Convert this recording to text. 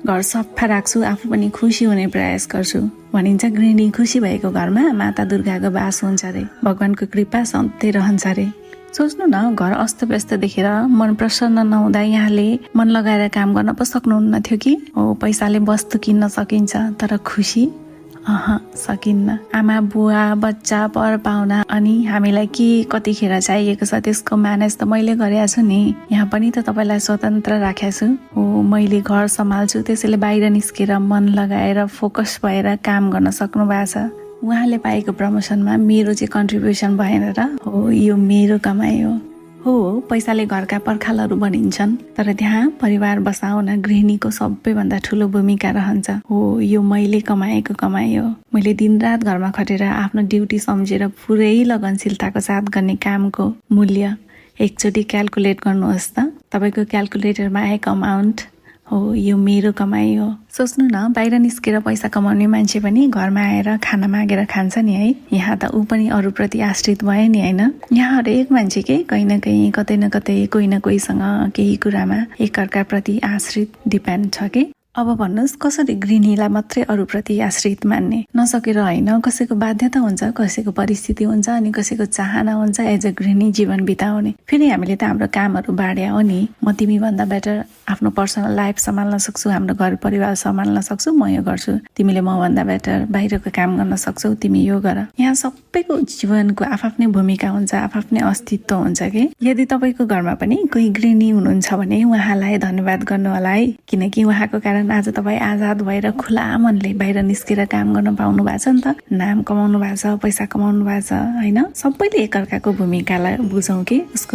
घर सफा राख्छु, आफू पनि खुसी हुने प्रयास गर्छु। भनिन्छ गृहिणी खुसी भएको घरमा माता दुर्गाको बास हुन्छ रे, भगवानको कृपा सधैँ रहन्छ रे। सोच्नु न, घर अस्तव्यस्त देखेर मन प्रसन्न नहुँदा यहाँले मन लगाएर काम गर्न पो सक्नुहुन्न थियो कि? हो, पैसाले वस्तु किन्न सकिन्छ, तर खुसी सकिन्न। आमा बुवा बच्चा पर पाहुना अनि हामीलाई के कतिखेर चाहिएको छ त्यसको म्यानेज त मैले गरेको छु नि। यहाँ पनि त तपाईँलाई स्वतन्त्र राखेको छु। हो, मैले घर सम्हाल्छु, त्यसैले बाहिर निस्केर मन लगाएर फोकस भएर काम गर्न सक्नु भएको छ। उहाँले पाएको प्रमोसनमा मेरो चाहिँ कन्ट्रिब्युसन भएन र? हो, यो मेरो कमाइ हो। पैसाले घरका पर्खालहरू बनिन्छन्, तर त्यहाँ परिवार बसाउन गृहिणीको सबैभन्दा ठुलो भूमिका रहन्छ। हो, यो मैले कमाएको कमाइ हो। मैले दिनरात घरमा खटेर आफ्नो ड्युटी सम्झेर पुरै लगनशीलताको साथ गर्ने कामको मूल्य एकचोटि क्याल्कुलेट गर्नुहोस् त। तपाईँको क्याल्कुलेटरमा आएको अमाउन्ट हो, यो मेरो कमाइ हो। सोच्नु न, बाहिर निस्केर पैसा कमाउने मान्छे पनि घरमा आएर खाना मागेर खान्छ नि है। यहाँ त ऊ पनि अरूप्रति आश्रित भयो नि, होइन? यहाँ हरेक मान्छे के कहीँ न कहीँ कतै न कतै कोही न कोहीसँग केही कुरामा एकअर्काप्रति आश्रित डिपेन्ड छ कि? अब भन्नुहोस्, कसरी गृहिणीलाई मात्रै अरूप्रति आश्रित मान्ने? नसकेर होइन, कसैको बाध्यता हुन्छ, कसैको परिस्थिति हुन्छ, अनि कसैको चाहना हुन्छ एज अ गृहिणी जीवन बिताउने। फेरि हामीले त हाम्रो कामहरू बाँड्या हो नि। म तिमी भन्दा बेटर आफ्नो पर्सनल लाइफ सम्हाल्न सक्छु, हाम्रो घर परिवार सम्हाल्न सक्छु, म यो गर्छु। तिमीले म भन्दा बेटर बाहिरको काम गर्न सक्छौ, तिमी यो गर। यहाँ सबैको जीवनको आफ्नै भूमिका हुन्छ, आफ्नै अस्तित्व हुन्छ कि? यदि तपाईँको घरमा पनि कोही गृहिणी हुनुहुन्छ भने उहाँलाई धन्यवाद गर्नु होला है, किनकि उहाँको कारण आज तपाईँ आजाद भएर खुला मनले बाहिर निस्केर काम गर्न पाउनु भएको छ नि त। नाम कमाउनु भएको छ, पैसा कमाउनु भएको छ, होइन? सबैले एकअर्काको भूमिकालाई बुझौँ कि उसको